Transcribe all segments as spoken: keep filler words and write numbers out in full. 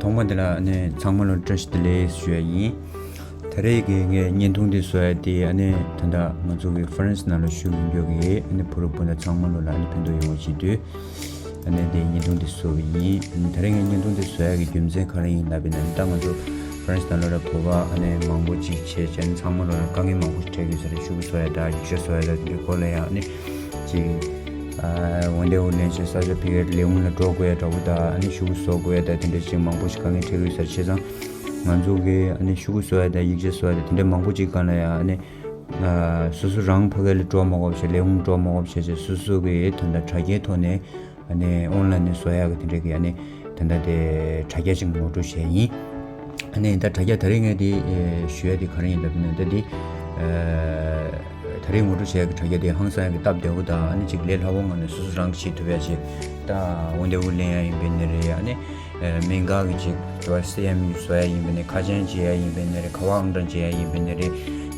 ཚང་མ་དེ་ལ་ཨ་ནི་ཚང་མ་ལ་བཀྲ་ཤིས་བདེ་ལེགས་ཞུ་ཡ་ཡིན། ད་རེས་ཀྱི་ངའི་བརྙན་ཐུང་འདི་བཟོ་ཡ་དེ་ཨ་ནི་ད་ལྟ་ང་ཚོ་གི་ཧྥ་རན་སི་ནང་ལ་བཞུགས་ཡོད་མཁན་གྱི་ཨ་ནི་བུ་རབས་སྤུན་ཟླ་ཚང་མ་ལོ་ལ་ཨ་ནི་ཕན་ཐོགས་ཡོང་བ་བྱེད་དུས། ཨ་ནི་དེ་བརྙན་ཐུང་འདི་བཟོ་བ་ཡིན། ཨ་ནི་ད་རེས་ངའི་བརྙན་ཐུང་འདི་བཟོ་ཡ་གི་རྒྱུ་མཚན་ག་རེ་ཡིན་ལབ་པ་ཡིན་ན། ད་ང་ཚོ་ཧྥ་རན་སི་ནང་ལོ་ལ་བོད་པ་ཨ་ནི་མང་པོ་ཅིག་བྱས་བྱས་ཨ་ནི་ཚང་མ་ལོ་ལ་དཀའ་ངལ་མང་པོ་ཞིག་འཕྲད་ཀྱི་ཡོད་ས་རེད། ཤོག་གུ་བཟོ་ཡ་དང་ཡིག་ཆ་བཟོ་ཡ་དང་དེ་འདྲའི་སྐོར་ལ་ཡང་ཨ་ནི་ཅིག་ཨ་འོན་ཏེ་འུ་ལེན་བྱས་ས་ཆ་ཕ་གིར་ལས་ཁུངས་ལ་འགྲོ་དགོས་ཡ་འདྲ་བོ་དང་ཨ་ནི་ཤོག་གུ་བཟོ་དགོས་ཡ་དང་དེ་འདྲ་ཅིག་མང་པོ་ཞིག་དཀའ་ངལ་འཕྲད་ཀྱི་ཡོད་ས་རེད། བྱས་ཙང་ང་ཚོ་གི་ཨ་ནི་ཤོག་གུ་བཟོ་ཡ་དང་ཡིག་ཆ་བཟོ་ཡ་དང་དེ་འདྲ་མང་པོ་ཅིག་སྒང་ལ་ཡང་ཨ་ནི་ཨ་སོ་སོ་རང་ཕ་གི་ལ་འགྲོ་མ་དགོས་བྱས། ལས་ཁུངས་འགྲོ་མ་དགོས་བྱས་བྱས་སོ་སོ་གི་ད་ལྟ་དྲ་རྒྱའི་ཐོག་ནས་ཨ་ནི་ཨོན་ལན་ནས་བཟོ་ཡག་གི་དེ་འདྲ་གི་ཨ་ནི་ད་ལྟ་དེ་དྲ་རྒྱ་ཅིག་ངོ་སྤྲོད་བྱས་ཡིན། ཨ་ནི་ད་དྲ་རྒྱ་ད་རེས་ངས་དེ་ཨེ་ཞུ་ཡ་དེ་ག་རེ་ཡིན་ལབ་ན། ད་དེ་ཨེ་ད་རེས་ངོ་སྤྲོད་བྱས་ཡག་གི་དྲ་རྒྱ་དེ་ཧང་སང་ཡག་གི་སྟབས་བདེ་བོ་དང་ཨ་ནི་ཅིག་ལས་སླ་བོ་ངང་ནས་སོ་སོ་རང་གིས་བྱེད་ཐུབ་ཡ་ཅིག་ད་འོན་ཏེ་འུ་ལེན་ཡ་ཡིན་པ་ཡིན་ནའི་རེད། ཨ་ནི་ཨེ་སྨན་ཁང་གི་ཅིག་དེ་བ་སི་ཨེམ་ཡུ་བཟོ་ཡ་ཡིན་པ་ཡིན་ནའི། ཁ་ཆེམས་བརྗེ་ཡ་ཡིན་པ་ཡིན་ནའི་རེད། ཁ་པར་ཨང་གྲངས་བརྗེ་ཡ་ཡིན་པ་ཡིན་ནའི་རེད།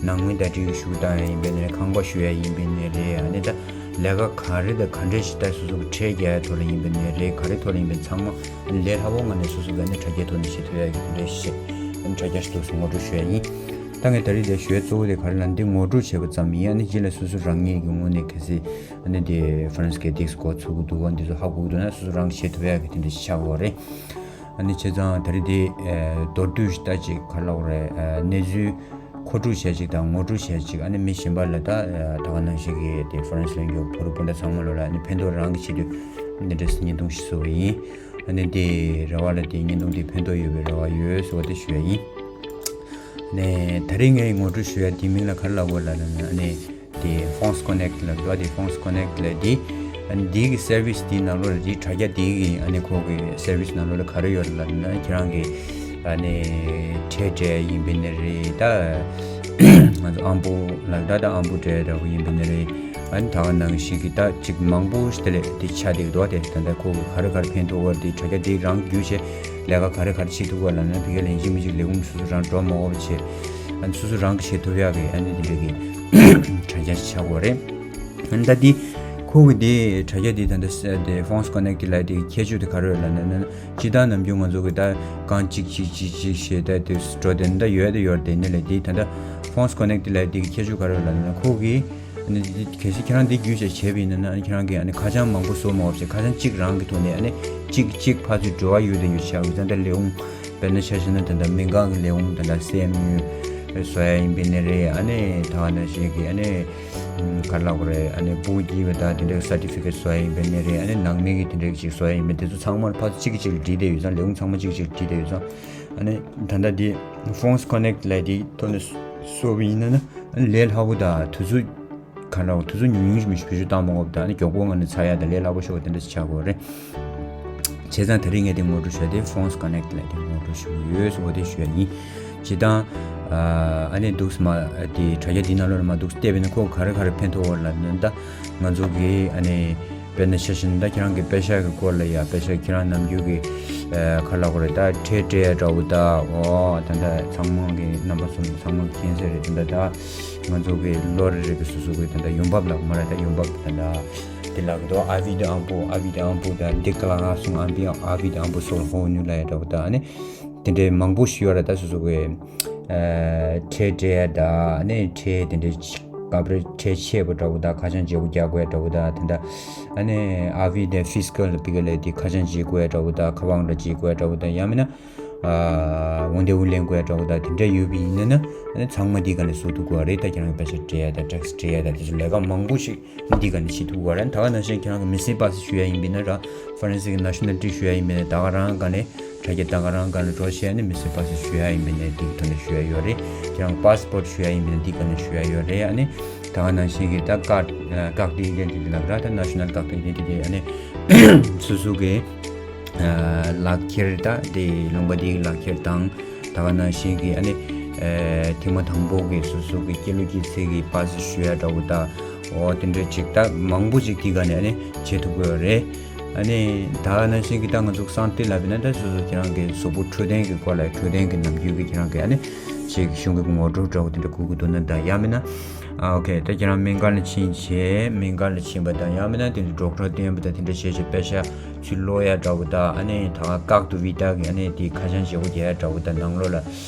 ནང་མི་བརྡ་དྲིལ་གྱི་ཤོག་གུ་བཏང་ཡ་ཡིན་པ་ཡིན་ནའི་རེད། ཁང་པ་ཞུ་ཡ་ཡིན་པ་ཡིན་ནའི་རེད། ཨ་ནི་ད་ལས་ཀ་ག་རེ་དང་ག་འདྲས་ཤིག་ད་སོ་སོ་གི་ཁྲལ་རྒྱག་ཡ་ཐོག་ལ་ཡིན་པ་ནས་རེད། ག་རེ་ཐོག་ལ་ཡིན་པ་ཚང་མ་ལས་སླ་བོ་ངང་ནས་སོ་སོ་གི་ཨ་ནི་དྲ་རྒྱའི་ཐོག་ནས་བྱེད་ཐུབ་ཡ་གི་དེ་འདྲས་ཤིག་ཨ་ནི་དྲ་རྒྱ་ཞིག་འདུག་སེ་ངོ་སྤྲོད་ཞུ་ཡ་ཡིན། ད་ངས་ད་རེས་དེ་ཞུ་ཡ་གཙོ་བོ་དེ་ག་རེ་ལབ་ན། འདི་ངོ་སྤྲོད་བྱས་པ་ཙམ་ཡིན། ཨ་ནི་རྗེས་ལ་སོ་སོ་རང་ཉིད་ཀྱི་ངོས་ནས་གལ་སྲིད་ཨ་ནི་དེ་ཧྥ་རན་སི་གི་ཏོག་ཙམ་མགོ་ཚོད་ཀྱི་འདུག་ག་འདི་ཚོ་ཧ་གོ་གི་འདུག་ན་སོ་སོ་རང་གིས་བྱེད་ཐུབ་ཡ་གི་དེ་འདྲས་ཤིག་ཆགས་ཀྱི་ཡོད་རེད། ཨ་ནི་བྱས་ཙང་ད་རེས་དེ་ཨ་མདོར་བསྡུས་ཤིག་ད་ཅིག་ག་རེ་ལབ་དགོས་རེད། ཨ་གནས་ཚུལ་མཁོ་སྒྲུབ་བྱས་ཅིག་དང་ངོ་སྤྲོད་བྱས་ཅིག་ཨ་ནི་མི་གཞན་པ་ལ་ད་ཨ་ད་ག་ནང་བཞིན་གྱི་དེ་ཧྥ་རན་སི་ལ་ཡོད་བོད་རིགས་སྤུན་ཟླ་ཚང་མ་ལོ་ལ་ཨ་ནི་ཕན་ཐོགས་རང་གི་ཆེད་དུ་འདི་འདྲའི་བརྙན་ཐུང་ཞིག་བཟོ་བ་ཡིན། ཨ་ནི་དེ་རེ་བ་ལ་དེ་བརྙན་ཐུང་དེ་ཕན་ཐོགས་ཡོད་པའི་རེ་བ་ཡོད་ཟེར་བ་དེ་ཞུ་ཡ་ཡིན། ཨ་ནི་ད་རེས་ངས་ངོ་སྤྲོད་ཞུ་ཡ་དེའི་མིང་ལ་ག་རེ་ལབ་དགོས་ལབ་ན། ཨ་ནི་དེ་ཧྥོན་སི་ཀོ་ནེག་ལབ་འདུག་ག་དེ་ཧྥོན་སི་ཀོ་ནེག་ལབ་དེ། ཨ་ནི་དེའི་གི་སེར་བིས་དེའི་ནང་ལོགས་ལ་དེའི་དྲ་རྒྱ་དེའི་གི་ཨ་ནི་ཁོ་གི་སེར་བིས་ནང་ལོགས་ལ་ག་རེ་ཡོད་ལབ་ན། ཁྱེད་རང་གི་ཨ་ནི་ཁྲལ་སྤྲད་ཡ་ཡིན་པ་ཡིན་ནའི་རེད། ད་ང་ཚོ་ཨམ་བུ་ལབ་ད་ད་ཨམ་བུ་སྤྲད་ཡ་འདྲ་བོ་ཡིན་པ་ཡིན་ནའི་རེད། ཨ་ནི་ད་ག་ནང་བཞིན་གི་ད་ཅིག་མང་པོ་ཞིག་དེ་ལས་དེ་ཆགས་བསྡད་འདུག་ག་དེ་ད་ལྟ་ཁོ་གི་ག་རེ་ག་རེ་ཕན་ཐོགས་པ་རེད། དེ་དྲ་རྒྱ་དེ་རང་བརྒྱུད་བྱས་ལས་ཀ་ག་རེ་ག་རེ་བྱེད་ཐུབ་པ་ལབ་ན། ཕ་གི་ལ་ཡིན་གཅིག་མིན་གཅིག་ལས་ཁུངས་སོ་སོ་རང་འགྲོ་མ་དགོས་པ་བྱས། ཨ་ནི་སོ་སོ་རང་གིས་བྱེད་ཐུབ་ཡག་གི་ཨ་ནི་དེ་འདྲ་གི་དྲ་རྒྱ་ཞིག་ཆགས་ཀྱི་ཡོད་རེད། ཨ་ནི་ད་དེ་ཁོ་གི་དེ་དྲ་རྒྱ་དེ་ད་ལྟ་ས་དེ་ཧྥོན་སི་ཀོ་ནེག་དེ་ལབ་དེ་ཁྱད་ཆོས་དེ་ག་རེ་ཡོད་ལབ་ན། ན་ན་སྤྱིར་བཏང་ནམ་རྒྱུན་ང་ཚོ་གི་ད་རྐང་གཅིག་གཅིག་གཅིག་གཅིག་ཞེས་ད་དེ་འགྲོ་དེ་ད་ཡོད་དེ་ཡོད་དེ་ནི་ལས་དེ་ད་ལྟ་ཧྥོན་སི་ཀོ་ནེག་དེ་ལབ་དེ་གི་ཁྱད་ཆོས་ག་རེ་ཡོད་ལབ་ན། ཁོ་གི་ཨ་ནི་གལ་སྲིད་ཁྱེད་རང་འདི་བརྒྱུད་བྱས་བྱས་པ་ཡིན་ན་ཨ་ནི་ཁྱེད་རང་གིས་ཨ་ནི་ཁ་བྱང་མང་པོ་བཟོ་མ་དགོས་བྱས། ཁ་བྱང་གཅིག་རང་གི་ཐོག་ནས་ཨ་ནི་གཅིག་གཅིག་ཕར་ཚུར་འགྲོ་བ་ཡོད་དེ་ཡོད་ཆགས་ཀྱི། ད་ལྟ་ལས་ཁུངས་དཔེར་ན་ཆ་བཞག་ན་ད་ལྟ་སྨན་ཁང་གི་ལས་ཁུངས་ད་ལྟ་སི་ཨེམ་ཡུ་བཟོ་ཡ་ཡིན་པ་ཡིན་ནའི་རེད། ཨ་ནི་ད་ག་ནང་བཞིན་གི་ཨ་ནི་ག་རེ་ལབ་དགོས་རེད། ཨ་ནི་སྤུ་གུ་སྐྱེས་པ་དང་དེ་འདྲའི་སར་ཊི་ཕི་ཀེཊ་བཟོ་ཡ་ཡིན་པ་ཡིན་ནའི་རེད། ཨ་ནི་ནང་མི་གི་དེ་འདྲའི་ཅིག་བཟོ་ཡ་ཡིན་པ་དེ་ཚོ་ཚང་མ་ཕར་ཚུར་གཅིག་གིས་གཅིག་ལ་འགྲིག་བསྡད་ཡོད་ཙང་། ལས་ཁུངས་ཚང་མ་གཅིག་གིས་གཅིག་ལ་འགྲིག་བསྡད་ཡོད་ཙང་། ཨ་ནི་ད་ལྟ་འདི་ཧྥོན་སི་ཀོ་ནེག་ལབ་དེའི་ཐོག་ནས་བཟོས་པ་ཡིན་ན་ན་ཨ་ནི་ལས་སླ་པོ་དང་དུས་ཚོད་ག་རེ་ལབ་དགོས། དུས་ཚོད་ཉུང་ཉུང་ཞིག་མི་ཞིག་བེད་སྤྱོད་བཏང་མ་དགོས་པ་དང་། ཨ་ནི་མགྱོགས་པོ་ངང་ནས་ཚར་ཡ་དང་ལས་སླ་པོ་ཤོར་བ་དེ་འདྲ་ཞིག་ཆགས་ཀྱི་ཡོད་རེད། བྱས་ཙང་ད་རེས་ངས་དེ་ངོ་སྤྲོད་ཞུ་ཡ་དེ་ཧྥོན་སི་ཀོ་ནེག་ལབ་དེ་ངོ་སྤྲོད་ཞུ་གི་ཡོད་ཟེར་བ་དེ་ཞུ་ཡ་ཡིན། སྤྱིར་བཏང་ཨ་ནི་འདུག་སེ་མ་དེ་དྲ་རྒྱ་འདི་ནང་ལོགས་ལ་མར་འདུག་སེ་བལྟས་པ་ཡིན་ན་ཁོ་ག་རེ་ག་རེ་ཕན་ཐོགས་པ་ལབ་ན། ད་ང་ཚོ་གི་ཨ་ནི་དཔེར་ན་ཆ་བཞག་ན་ད་ཁྱེད་རང་གི་པེ་ཤག་གི་སྐོར་ལ་ཡ། པེ་ཤག་ཁྱེད་རང་ནམ་རྒྱུན་གི་ཨ་ག་རེ་ལབ་དགོས་རེད། ད་ཁྲལ་སྤྲད་ཡ་འདྲ་བོ་ད། འོ་ད་ད་ཚང་མ་གི་རྣམ་པ་ཚོ་ཚང་མ་གི་མཁྱེན་གསལ་རེད། ད་ད་ད་ང་ཚོ་གི་ལོ་རེ་རེ་གི་སོ་སོ་གི་ད་ད་ཡོང་འབབ་ལབ་མ་རེད། ད་ཡོང་འབབ་ད་ད་དེ་ལབ་གི་འདུག་ཨ་བི་ད་ཨམ་པོ། ཨ་བི་ད་ཨམ་པོ་ད་འདི་ག་ལ་ང་སོང་ཨ་བི་ཨ་བི་ད་ཨམ་པོ་སོར་ཧོ་ནུ་ལ་ཡ་འདྲ་བོ་ད། ཨ་ནི་དེ་འདྲའི་མང་པོ་ཞིག་ཡོད་རེད། ད་སོ་སོ་གི་ཨ་ཁྲལ་སྤྲད་ཡ་ད། ཨ་ནི་ཁྲལ་དེ་འདྲའི་སྐབས་རེ་ཁྲལ་ཆད་པ་འདྲ་བོ་ད། ཁ་བྱང་བརྗེ་པོ་རྒྱག་དགོས་འདྲ་བོ་ད། དེ་འདྲ་ཨ་ནི་ཨ་བི་ད་ཧྥི་སི་ཀལ་ལ་ཕ་གི་ལ་དེ་ཁ་བྱང་བརྗེ་དགོས་འདྲ་བོ་ད། ཁ་པར་ཨང་གྲངས་བརྗེ་དགོས་འདྲ་བོ་ད། ཡང་མིན་ན་ཨ་འོན་ཏེ་འུ་ལེན་དགོས་འདྲ་བོ་ད། དེ་འདྲ་ཡོད་པ་ཡིན་ན་ན་ཨ་ནི་ཚང་མ་འདི་ག་ནས་བཟོ་ཐུབ་དགོས་རེད། ད་ཁྱེད་རང་གི་པེ་ཤག་སྤྲད་ཡ་ད་ཊེག་སི་སྤྲད་ཡ་ད་དེ་ཚོ་ལས་ཀ་མང་པོ་ཞིག་འདི་ག་ནས་བྱེད་ཐུབ་དགོས་རེད། ད་ག་ནང་བཞིན་ཁྱེད་རང་གི་མི་སེར་པ་སེ་ཞུ་ཡ་ཡིན་པ་ཡིན་ན་ར། ཧྥ་རན་སི་གི་ནེ་ཤ་ནལ་ཊི་ཞུ་ཡ་ཡིན་པ་ཡིན་ན་ད་ག་རང་ག་ནས་དྲ་རྒྱ་ད་ག་རང་ག་ནས་འགྲོ་བྱས་ནས་མི་སེར་པ་སེ་ཞུ་ཡ་ཡིན་པ་ཡིན་ན་འདི་ག་ནས་ཞུ་ཡ་ཡོད་རེད། ཁྱེད་རང་པ་སི་པོར་ཊི་ཞུ་ཡ་ཡིན་པ་ཡིན་ན་འདི་ག་ནས་ཞུ་ཡ་ཡོད་རེད། ཨ་ནི་ད་ག་ནང་བཞིན་གི་ད་ཀཌ་ཀཌ་ཨི་ཌེན་ཊི་ཊི་ལབ་ར། ད་ནེ་ཤ་ནལ་ཀཌ་ཨི་ཌེན་ཊི་ཊི། ཨ་ནི་སོ་སོ་གི་ལག་ཁྱེར་ད་དེ་ལུང་པ་དེའི་ལག་ཁྱེར་དང་། ད་ག་ནང་བཞིན་གྱི་ཨ་ནི་ཨེ་ཐེངས་མ་དང་པོ་གི་སོ་སོ་གི་སྐྱེས་ལོ་སྐྱེས་ཚེས་ཀྱི་པ་སེ་ཞུ་ཡ་འདྲ་བོ་ད། འོ་དེ་འདྲ་ཅིག་ད་མང་པོ་ཅིག་དེ་ག་ནས་ཨ་ནི་བྱེད་ཐུབ་ཀྱི་ཡོད་རེད། ཨ་ནི་ད་ག་ནང་བཞིན་གྱི་ད་ང་ཚོ་སན་ཏེ་ལབ་ཡིན་ན་ད་སོ་སོ་ཁྱེད་རང་གི་གཟུགས་པོ་འཕྲོད་བསྟེན་གྱི་སྐོར་ལ། འཕྲོད་བསྟེན་གྱི་ནམ་རྒྱུན་གྱི་ཁྱེད་རང་གི་ཨ་ནི་ ཅིག་གཞུང་གི་ངོ་སྤྲོད་འདྲ་བོ་དེ་འདྲ་དགོས་ཀྱི་འདུག་ན། ད་ཡང་མིན་ན་ཨ་ཨོ་ཁེ། ད་ཁྱེད་རང་སྨན་ཁང་ལ་ཕྱིན་བྱས། སྨན་ཁང་ལ་ཕྱིན་པ་དང་ཡང་མིན་ན་དེ་འདྲ་ཌོག་ཊར་བསྟེན་པ་དང་དེ་འདྲ་བྱས་བྱས་པེ་ཤ་ཚུར་སློག་ཡ་འདྲ་བོ་དང་། ཨ་ནི་ད་ཀག་ཏུ་བི་ཏ་གི་ཨ་ནི་དེ་ཁ་བྱང་བརྗེ་པོ་རྒྱག་ཡ་འདྲ་བོ་དང་། ནང་ལོགས་ལ་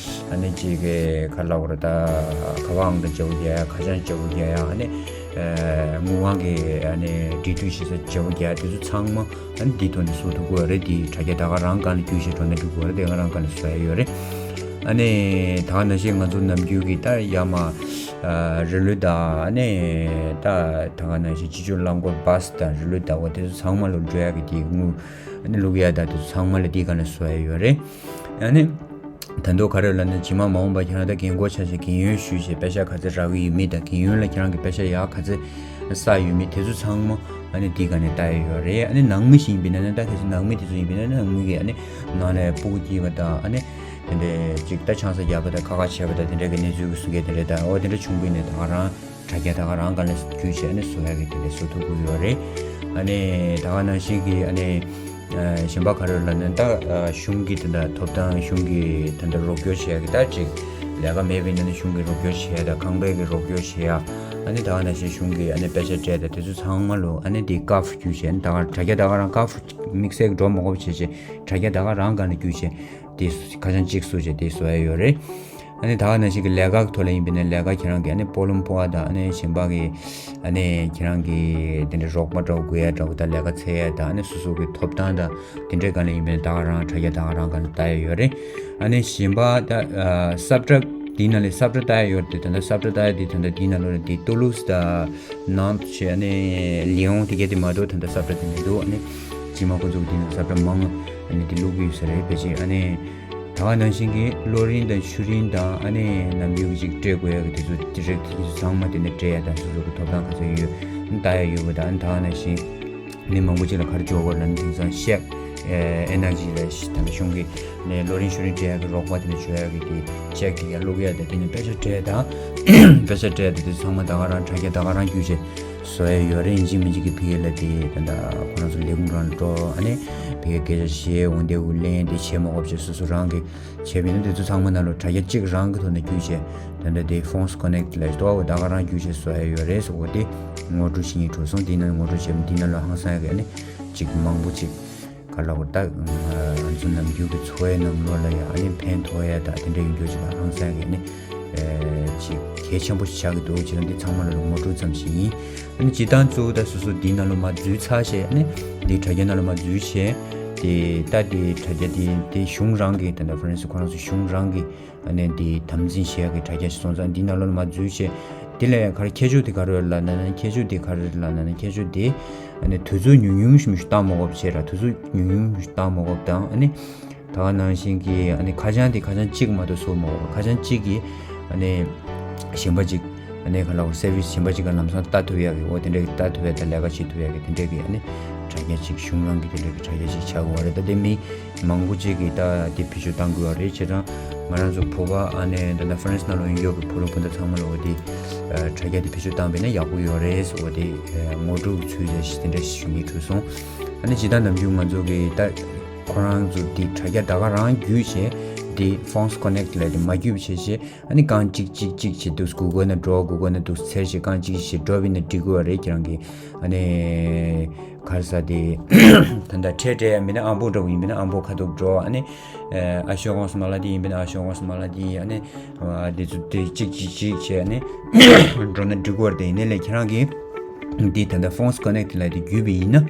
ཨ་ནི་ཅིག་གི་ག་ལབ་དགོས་རེད། ད་ཁ་པར་ཨང་གྲངས་བརྗེ་པོ་རྒྱག་ཡ། ཁ་བྱང་བརྗེ་པོ་རྒྱག་ཡ། ཨ་ནི་དངུལ་ཁང་གི་ཨ་ནི་འབྲེལ་མཐུད་བྱེད་ས་བརྗེ་པོ་རྒྱག་ཡ། དེ་ཚོ་ཚང་མ་ཨ་ནི་འདིའི་ཐོག་ནས་བཟོ་ཐུབ་ཀྱི་ཡོད་རེད། དེའི་དྲ་རྒྱ་ད་ག་རང་སྒང་ལ་བརྒྱུད་བྱས་འགྲོ་ན་འགྲིག་གི་ཡོད་རེད། དེ་ག་རང་སྒང་ལ་བཟོ་ཡ་ཡོད་རེད། ཨ་ནི་ད་ག་ནང་བཞིན་ང་ཚོ་ནམ་རྒྱུན་གྱི་ད་ཡར་མར་ཨ་རི་ལུད་དང་། ཨ་ནི་ད་ད་ག་ནང་བཞིན་སྤྱི་སྤྱོད་རླངས་འཁོར་བྷ་སི་དང་རི་ལུད་དང་། འོ་དེ་ཚོ་ཚང་མ་ལ་འགྲོ་ཡ་གི་དེ་དངུལ་ཨ་ནི་བླུག་ཡ་དང་དེ་ཚོ་ཚང་མ་ལ་དེའི་སྒང་ལ་བཟོ་ཡ་ཡོད་རེད། ཨ་ནི་ད་དུང་ག་རེ་ལབ་ན། རྗེས་མ་མ་འོངས་པ་ཁྱེད་རང་ད་རྒན་གོག་ཆགས་བྱས་རྒན་ཡོལ་ཞུས་བྱས་པེ་ཤ་ག་ཚོད་རག་གི་ཡོད་མེད་དང་། རྒན་ཡོལ་ལ་ཁྱེད་རང་གི་པེ་ཤ་ཡར་ག་ཚོད་བསགས་ཡོད་མེད། དེ་ཚོ་ཚང་མ་ཨ་ནི་དེའི་སྒང་ནས་ལྟ་ཡ་ཡོད་རེད། ཨ་ནི་ནང་མི་ཞིག་ཡིན་པ་ཡིན་ན། ད་གལ་སྲིད་ནང་མི་དེ་ཚོ་ཡིན་པ་ཡིན་ན། ནང་མི་གིས་ཨ་ནི་ནང་ལ་སྤུ་གུ་སྐྱེས་པ་དང་། ཨ་ནི་དེ་འདྲའི་ཅིག་ད་ཆང་ས་རྒྱག་པ་དང་། ཁ་ཁ་བྱས་པ་དང་། དེ་འདྲ་གི་གནས་ཚུལ་གྱི་གསུང་མཁན་དེ་འདྲ་དང་། འོ་དེ་འདྲ་བྱུང་པ་ཡིན་ན་ད་ག་རང་དྲ་རྒྱ་ད་ག་རང་སྒང་ལ་བརྒྱུད་བྱས་ཨ་ནི་བཟོ་ཡ་གི་དེ་འདྲ་བཟོ་ཐུབ་ཀྱི་ཡོད་རེད། ཨ་ནི་ད་ག་ནང་བཞིན་གྱི་ཨ་ནི་ཨ་གཞན་པ་ག་རེ་ལབ་ན། ད་ཨ་གཞུང་གི་ད་ལྟ་ཐོབ་ཐང་། གཞུང་གི་ད་ལྟ་རོགས་སྐྱོར་བྱེད་ཡ་གི། ད་ཅིག་ལས་ཀ་མེད་པ་ཡིན་ན་གཞུང་གི་རོགས་སྐྱོར་བྱེད་ཡ་དང་། ཁང་པའི་གི་རོགས་སྐྱོར་བྱེད་ཡ། ཨ་ནི་ད་ག་ནང་བཞིན་གཞུང་གི་ཨ་ནི་པེ་ཤ་སྤྲད་དང་དེ་ཚོ་ཚང་མ་ལ་ཨ་ནི་དེ་ཀ་ཕ་བརྒྱུད་བྱས། ཨ་ནི་ད་ག་དྲ་རྒྱ་ད་ག་རང་ཀ་ཕ་དམིགས་བསལ་གྱི་འགྲོ་མ་དགོས་པ་བྱས་བྱས། དྲ་རྒྱ་ད་ག་རང་སྒང་ལ་བརྒྱུད་བྱས་དེ་ཁ་བྱང་གཅིག་བཟོས་བྱས་དེ་བཟོ་ཡ་ཡོད་རེད། ཨ་ནི་ད་ག་ནང་བཞིན་གྱི་ལས་ཀ་གི་ཐོག་ལ་ཡིན་པ་ཡིན་ན། ལས་ཀ་ཁྱེད་རང་གི་ཨ་ནི་སྤོ་ལོ་ཕོག་པ་དང་། ཨ་ནི་གཞན་པ་གི་ཨ་ནི་ཁྱེད་རང་གི་དེ་འདྲའི་རོགས་པ་འདྲ་བོ་དགོས་ཡ་འདྲ་བོ་དང་། ལས་ཀ་འཚོལ་ཡ་དང་། ཨ་ནི་སོ་སོ་གི་ཐོབ་ཐང་དང་དེ་འདྲའི་སྒང་ལ་ཡིན་པ་ཡིན་ན་ད་ག་རང་དྲ་རྒྱ་ད་ག་རང་སྒང་ལ་ལྟ་ཡ་ཡོད་རེད། ཨ་ནི་གཞན་པ་ད་ཨ་ས་བཀྲ་དེའི་ནང་ལ་ས་བཀྲ་ལྟ་ཡ་ཡོད་རེད། དེ་ད་ལྟ་ས་བཀྲ་ལྟ་ཡ་དེ་ད་ལྟ་དེའི་ནང་ལོགས་ལ་དེ་ཏུ་ལུ་སི་དང་ནཱན་ཏི་བྱས། ཨ་ནི་ལི་ཡོང་དེ་གས་དེ་མ་གཏོགས་ད་ལྟ་ས་བཀྲ་དེ་མི་འདུག་ཨ་ནི་རྗེས་མ་ཁོ་ཚོ་གི་དེ་ནང་ས་བཀྲ་མང་ཨ་ནི་དེ་བླུག་གི་ཡོད་ས་རེད། ཕལ་ཆེར་ཨ་ནི། ད་ག་ནང་བཞིན་གྱི་གློག་རིན་དང་ཆུ་རིན་དང་། ཨ་ནི་ནམ་རྒྱུན་གྱི་ཅིག་སྤྲད་དགོས་ཡ་གི་དེ་ཚོ་དེ་རིགས་དེ་ཚོ་ཚང་མ་དེ་ནས་སྤྲད་ཡ་དང་། སོ་སོ་གི་ཐོབ་ཐང་ག་ཚོད་ཡོད་ལྟ་ཡ་ཡོད་པ་དང་། ད་ག་ནང་བཞིན་མི་མང་པོ་ཅིག་ལ་ག་རེ་འབྱོར་བ་ལབ་ན། དེང་སང་ཤེག་ཨེ་ཨེ་ན་ཇི་ལ་ད་ལྟ་གཞུང་གི་ནས་གློག་རིན་ཆུ་རིན་སྤྲད་ཡ་གི་རོགས་པ་དེ་ནས་འབྱོར་ཡ་གི་དེ་ཅེག་དེ་ཡར་བླུག་ཡ་དང་། དེ་ནས་པེ་ཤ་སྤྲད་དང་། པེ་ཤ་སྤྲད་དེ་དེ་ཚང་མ་ད་ག་རང་དྲ་རྒྱ་ད་ག་རང་བརྒྱུད་བྱས་བཟོ་ཡ་ཡོད་རེད། ཡིན་གཅིག་མིན་གཅིག་གི་ཕ་གི་ལ་དེ་ད་ལྟ་ཁོ་རང་ཚོ་ལས་ཁུངས་རང་ལ་འགྲོ། ཨ་ནི་ཕ་གི་སྐད་ཆ་བཤད། འོ་འདི་འུ་ལེན་དེ་བྱེད་མ་དགོས་པ་བྱས། སོ་སོ་རང་གི་བྱས་པ་ཡིན་ན་དེ་ཚོ་ཚང་མ་ནང་ལོགས་དྲ་རྒྱ་གཅིག་རང་གི་ཐོག་ནས་བརྒྱུད་བྱས། ད་ལྟ་དེ་ཕོངས་ཀོ་ནེག་ལ་ལྟོ་བ་ད་ག་རང་བརྒྱུད་བྱས་བཟོ་ཡ་ཡོད་རེད་ཟེར། འོ་དེ་ངོ་སྤྲོད་བྱེད་སྙིང་བྲོ་སོང་། དེ་ནང་ངོ་སྤྲོད་བྱས་པ་དེ་ནང་ལོགས་ཧང་སང་ཡ་གི་ཨ་ནི་ཅིག་མང་པོ་ཅིག་ག་ལབ་དགོས། ད་ང་ཚོ་ནམ་རྒྱུན་གྱི་འཚོ་བའི་ནང་ལོགས་ལ་ཡ་ཨ་ནི་ཕན་ཐོགས་ཡ་ད་དེ་འདྲ་ཡིན་རྒྱུ་ཅིག་ཧང་སང་ཡ་གི་ཨ་ནི་ཅིག་གལ་ཆེན་པོ་ཞིག་ཆགས་ཀྱི་འདུག་ཅེས་དང་། འདི་ཚང་མ་ལ་ངོ་སྤྲོད་ཙམ་ཞིག་ཡིན། ཨ་ནི་སྤྱིར་བཏང་གཙོ་བོ་ད་སོ་སོ་འདིའི་ནང་ལ་མར་འཛུལ་ཚར་བྱས། ཨ་ནི་འདི་དྲ་རྒྱ་ནང་ལ་མར་འཛུལ་བྱས། དེ་ད་དེ་དྲ་རྒྱ་དེ་དེ་གཞུང་རང་གི་ད་ལྟ་ཧྥ་རན་སི་ཁོ་རང་ཚོ་གཞུང་རང་གི་ཨ་ནི་འདི་དམ་འཛིན་བྱེད་ཡག་གི་དྲ་རྒྱ་ཞིག་སོང་ཙང་། འདིའི་ནང་ལོགས་ལ་མར་འཛུལ་བྱས། དེ་ལས་ག་རེ་ཁྱད་ཆོས་དེ་ག་རེ་ཡོད་ལབ་ན། ཁྱད་ཆོས་དེ་ག་རེ་ལབ་ན། ཁྱད་ཆོས་དེ་ཨ་ནི་དུས་ཚོད་ཉུང་ཉུང་ཞིག་མི་ཞིག་བཏང་མ་དགོས་པ་བྱས་ར། དུས་ཚོད་ཉུང་ཉུང་ཞིག་བཏང་མ་དགོས་པ་དང་། ཨ་ནི་ད་ག་ནང་བཞིན་གྱི་ཨ་ནི་ཁ་བྱང་དེ་ཁ་བྱང་གཅིག་མ་གཏོགས་བཟོ་མ་དགོས་པ། ཁ་བྱང་གཅིག་གིས་ཨ་ནི་གཞན་པ་གཅིག་ཨ་ནི་ག་ལབ་དགོས། སེར་བིས་གཞན་པ་གཅིག་ག་ལམ་སང་ལྟ་ཐུབ་ཡག་གི། འོ་དེ་འདྲ་གི་ལྟ་ཐུབ་ཡག་དང་ལས་ཀ་བྱེད་ཐུབ་ཡག་གི་དེ་འདྲ་གི་ཨ་ནི་དྲ་རྒྱ་གཅིག་གཞུང་རང་གི་དེ་འདྲ་གི་དྲ་རྒྱ་གཅིག་ཆགས་དགོས་པ་རེད། ད་དེ་མི་མང་པོ་གཅིག་གིས་ད་དེ་བེད་སྤྱོད་གཏང་དགོས་པ་རེད། བྱས་ཙང་ང་རང་ཚོ་བོད་པ་ཨ་ནི་ད་ལྟ་ཧྥ་རན་སི་ནང་ལ་ཡོད་ཡོད་པའི་བོད་རིགས་སྤུན་ཟླ་ཚང་མ་ལ་འོ་དེ་དྲ་རྒྱ་དེ་བེད་སྤྱོད་བཏང་པ་ཡིན་ན་ཡག་པོ་ཡོད་རེད་ཟེར། འོ་དེ་ངོ་སྤྲོད་ཀྱི་ཚུལ་དེ་དེ་འདྲ་ཞུ་སྙིང་བྲོ་སོང་། ཨ་ནི་སྤྱིར་བཏང་ནམ་རྒྱུན་ང་ཚོ་གི་ད་ཁོ་རང་ཚོ་དེ་དྲ་རྒྱ་ད་ག་རང་བརྒྱུད་བྱས། དེ་ཕོངས་ཀོ་ནེག་ལབ་དེ་མ་བརྒྱུད་བྱས་བྱས། ཨ་ནི་རྐང་གཅིག་གཅིག་གཅིག་བྱས་འདུག་སེ་གུ་གལ་ནང་འགྲོ། གུ་གལ་ནང་འདུག་སེ་འཚོལ་བྱས་རྐང་གཅིག་བྱས་འགྲོ་བ་ཡིན་ན་འགྲིག་གི་ཡོད་རེད། ཁྱེད་རང་གི་ཨ་ནི་ག་རེ་ཟེར་དེ་ད་ལྟ་ཁྲལ་སྤྲད་ཡ་མིན་ན་ཨམ་པོ་འདྲ་བོ་ཡིན་པ་ཡིན་ན་ཨམ་པོ་ཁ་ཐུག་འགྲོ། ཨ་ནི་ཨ་ཤོ་ཀོང་སི་མ་ལ་དེ་ཡིན་པ་ཡིན་ན་ཨ་ཤོ་ཀོང་སི་མ་ལ་དེ། ཨ་ནི་དེ་ཚོ་དེ་གཅིག་གཅིག་གཅིག་བྱས་ཨ་ནི་འགྲོ་ན་འགྲིག་གི་ཡོད་རེད། དེ་ཡིན་ནའི་ལས་ཁྱེད་རང་གི་འདི་ད་ལྟ་ཕོངས་ཀོ་ནེག་ལབ་དེ་བརྒྱུད་པ་ཡིན་ན།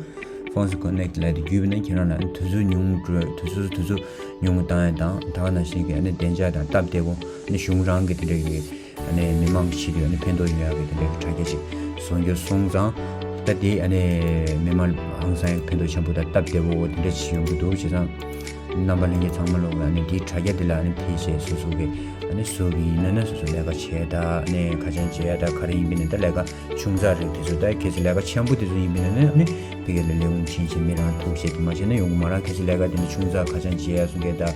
ཕོངས་ཀོ་ནེག་ལབ་དེ་བརྒྱུད་པ་ན་ཁྱེད་རང་ལ་དུས་ཚོད་ཉུང་འགྲོ། དུས་ཚོད་དུས་ཚོད་ཉུང་ངུ་བཏང་ཡ་དང་། ད་ག་ནང་བཞིན་གྱི་ཨ་ནི་བདེ་འཇགས་དང་སྟབས་བདེ་པོ། ཨ་ནི་གཞུང་རང་གི་དེ་འདྲ་གི་ཨ་ནི་མི་མང་གི་ཆེད་དུ་ཨ་ནི་ཕན་ཐོགས་ཡོང་ཡག་གི་དེ་འདྲ་གི་དྲ་རྒྱ་ཞིག་བཟོ་རྒྱུ་སོང་ཙང་། ད་དེ་ཨ་ནི་མི་མང་ཧང་སང་ཡག་ཕན་ཐོགས་ཆེན་པོ་དང་སྟབས་བདེ་པོ་དེ་འདྲ་ཞིག་ཡོང་གི་འདུག་བྱས་ཙང་རྣམ་པ་ལྷན་རྒྱས་ཚང་མ་ལོག་ཨ་ནི་དེའི་དྲ་རྒྱ་དེ་ལ་ཨ་ནི་ཕེབས་བྱས་སོ་སོ་གི་ཨ་ནི་བཟོ་གི་ཡིན་ན་ན་སོ་སོ་ལས་ཀ་བྱས་ད་ཨ་ནི་ཁ་བྱང་བྱས་ད་ག་རེ་ཡིན་པ་ཡིན་ན་ད་ལས་ཀ་ཆུང་ཙག་རེད། དེ་ཚོ་ད་གལ་སྲིད་ལས་ཀ་ཆེན་པོ་དེ་ཚོ་ཡིན་པ་ཡིན་ན་ཨ་ནི་ཕ་གི་ལ་ལས་ཁུངས་ཕྱིན་བྱས་མི་རང་ཐུག་བྱས་དེ་མ་བྱས་ན་ཡོང་གི་མ་རེད། གལ་སྲིད་ལས་ཀ་དེ་འདྲ་ཆུང་ཙག་ཁ་བྱང་བྱས་ཡ་གསུང་མཁན་ད་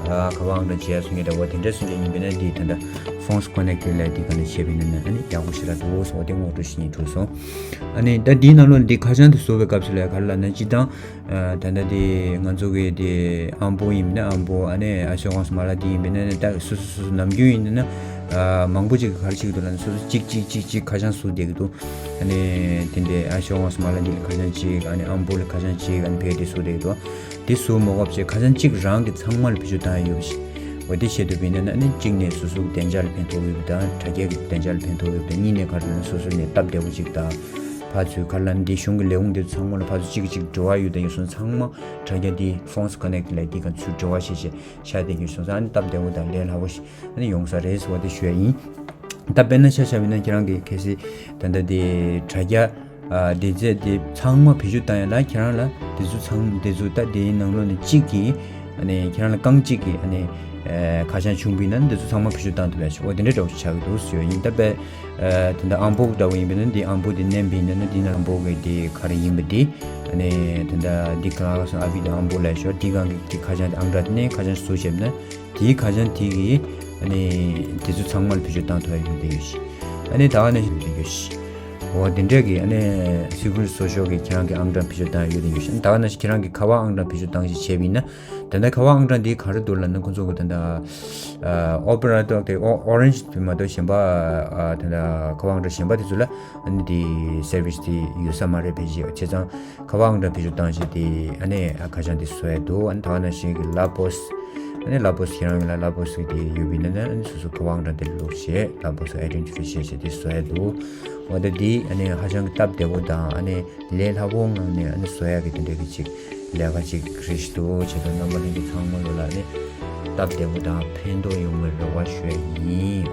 ཨ་ཁ་པར་ཨང་གྲངས་བརྗེ་ཡ་སོང་ངེ་འདྲ་བོ་དེ་འདྲ་སོང་ངེ་ཡིན་པས་ན་འདི་ད་ལྟ་Phones Connect ལས་འདི་ག་ནས་བྱས་པ་ཡིན་ན་ཨ་ནི་ཡག་པོ་ཞེ་དྲག་འདུག་སོང་བ་དེ་ངོ་སྤྲོད་ཞིག་ཡིན་འགྲོ་སོང་། ཨ་ནི་ད་འདིའི་ནང་ལོགས་ལ་འདི་ཁ་བྱང་དེ་བཟོ་བའི་སྐབས་སུ་ལ་ག་རེ་ལབ་ན་སྤྱིར་བཏང་ཨ་ད་ལྟ་དེ་ང་ཚོ་གི་དེ་ཨམ་བོ་ཡིན་ན་ཨམ་བོ་ཨ་ནི་ཨ་ཤོ་ཁོང་སི་མ་ལ་དེ་ཡིན་པས་ན་ད་སོ་སོ་སོ་སོ་ནམ་རྒྱུན་ཡིན་ན་ཨ་མང་པོ་ཅིག་གི་ག་རེ་བྱེད་ཀྱི་འདུག་ལབ་ན་སོ་སོ་གཅིག་གཅིག་གཅིག་གཅིག་ཁ་བྱང་བཟོ་བསྡད་ཀྱི་འདུག་ཨ་ནི་དེ་འདྲའི་ཨ་ཤོ་ཁོང་སི་མ་ལ་འདི་ལ་ཁ་བྱང་གཅིག་ཨ་ནི་ཨམ་བོ་ལ་ཁ་བྱང་གཅིག་ཨ་ནི་ཕ་གི་དེ་བཟོ་བསྡད་ཀྱི་འདུག་དེ་བཟོ་མ་དགོས་པ་བྱས་ཁ་བྱང་གཅིག་རང་གི་ཚང་མ་ལ་བེད་སྤྱོད་བཏང་ཡ་ཡོད་པ་ཞིག་འོ་དེ་བྱེད་དུས་ཡིན་ན་ཨ་ནི་གཅིག་ནས་སོ་སོའི་བདེ་འཇགས་ལ་ཕན་ཐོགས་ཡོད་པ་དང་དྲ་རྒྱ་གི་བདེ་འཇགས་ལ་ཕན་ཐོགས་ཡོད་པ་དང་གཉིས་ནས་ག་རེ་ལབ་ན་སོ་སོ་ནས་སྟབས་བདེ་པོ་ཅིག་དང་ཕར་ཚུར་ག་རེ་ལབ་ན་འདི་གཞུང་གི་ལས་ཁུངས་དེ་ཚོ་ཚང་མ་ལ་ཕར་ཚུར་གཅིག་གིས་གཅིག་འབྲེལ་བ་ཡོད་དང་ཡོད་སོང་ཚང་མ་དྲ་རྒྱ་འདི་Phones Connect ལས་འདི་ག་ཚུར་འབྲེལ་བ་བྱས་བྱས་ཤ་དེ་ཡོད་སོང་ཙང་ཨ་ནི་སྟབས་བདེ་པོ་དང་ལས་སླ་པོ་ཞིག་ཨ་ནི་ཡོང་ས་རེད་ཟེར་བ་དེ་ཞུ་ཡ་ཡིན། ད་དཔེར་ན་ཆ་བཞག་པ་ཡིན་ན་ཁྱེད་རང་གི་གལ་སྲིད་ད་ལྟ་དེ་དྲ་རྒྱ་ཨ་དེ་ཚད་དེ་ཚང་མ་བེད་སྤྱོད་བཏང་ཡ་ལ་ཁྱེད་རང་ལ་དེ་ཚོ་ཚང་དེ་ཚོ་ད་དེའི་ནང་ལོགས་ནས་གཅིག་གིས་ཨ་ནི་ཁྱེད་རང་ལ་རྐང་གཅིག་གིས་ཨ་ནི་ཨ་ཁ་བྱང་བྱུང་པ་ཡིན་ན་དེ་ཚོ་ཚང་མ་བེད་སྤྱོད་བཏང་ཐུབ་ཡ་ཞིག་འོ་དེ་འདྲ་འདྲ་བོ་ཞིག་ཆགས་ཀྱི་འདུག་ཟེར་ཡ་ཡིན། ད་དཔེ་ཨ་དེ་འདྲ་ཨམ་བོ་འདྲ་བོ་ཡིན་པ་ཡིན་ན་འདི་ཨམ་བོ་དེ་མནན་པ་ཡིན་ན་ན་འདི་ནང་ཨམ་བོ་གི་དེ་ག་རེ་ཡིན་པ་དེ་ཨ་ནི་དེ་འདྲ་འདི་གང་སོང་ཨ་བི་དེ་ཨམ་བོ་ལབ་ཤོག་དེ་གང་གི་དེ་ཁ་བྱང་དེ་ཨང་གྲངས་དེ་ནས་ཁ་བྱང་བཟོ་བྱས་ན། དེའི་ཁ་བྱང་དེ་གིས་ཨ་ནི་དེ་ཚོ་ཚང་མ་ལ་བེད་སྤྱོད་བཏང་ཐུབ་ཡ་ཡོད་དེ་ཡོད་ཤི། ཨ་ནི་ད་ག་ནང་བཞིན་ཡོད་དེ་ཡོད་ཤི། འོ་དེ་འདྲས་ཀྱི་ཨ་ནི་སི་ཀུ་རིན་སོ་ཤོ་གི་ཁྱེད་རང་གི་ཨང་གྲངས་བེད་སྤྱོད་བཏང་ཡ་ཡོད་དེ་ཡོད་ཤི། ཨ་ནི་ད་ག་ནང་བཞིན་ཁྱེད་རང་གི་ཁ་པར་ཨང་གྲངས་བེད་སྤྱོད་བཏང་ཞིག་བྱས་པ་ཡིན་ན། ད་ལྟ་ཁ་པར་ཨང་གྲངས་དེ་ག་རེ་འདུག་ལབ་ན་ཁོ་ཚོ་གི་ད་ལྟ་ཨོ་པེ་ར་ཊར་དེ་ཨོ་རེན་ཇི་དེ་མ་གཏོགས་གཞན་པ་ཨ་ད་ལྟ་ཁ་པར་ཨང་གྲངས་གཞན་པ་དེ་ཚོ་ལ་ཨ་ནི་དེ་སེར་བིས་དེ་ཡོད་ས་མ་རེད། ཕལ་ཆེར་བྱས་ཙང་ཁ་པར་ཨང་གྲངས་བེད་སྤྱོད་བཏང་བྱས་དེ་ཨ་ནི་ཁ་བྱང་དེ་བཟོ་ཡ་འདུག་ཨ་ནི་ད་ག་ནང་བཞིན་གྱི་ལ་པོ་སི། ཨ་ནི་ལ་པོ་སི་ཁྱེད་རང་ཡིན་ལ་ལ་པོ་སི་དེ་ཡོད་པ་ཡིན་ན་ཨ་ནི་སོ་སོ་ཁ་པར་ཨང་གྲངས་དེ་བླུགས་བྱས་ལ་པོ་སི་ཨའི་ཌེན་ཊི་ཕི་ཤེ་ཤན་དེ་བཟོ་ཡ་འདུག་འོ་ད་དེ་ཨ་ནི་ཧ་ཅང་གི་སྟབས་བདེ་པོ་དང་ཨ་ནི་ལས་སླ་པོ་ངང་ནས་ཨ་ནི་བཟོ་ཡ་གི་དེ་འདྲ་གི་ཅིག་ལས་ཀ་ཅིག་རེད་ཤི་འདུག་བྱས་ཙང་རྣམ་པ་ལྷན་རྒྱས་ཚང་མ་ལོ་ལ་ཨ་ནི་སྟབས་བདེ་པོ་དང་ཕན་ཐོགས་ཡོང་བའི་རེ་བ་ཞུ་ཡ་ཡིན།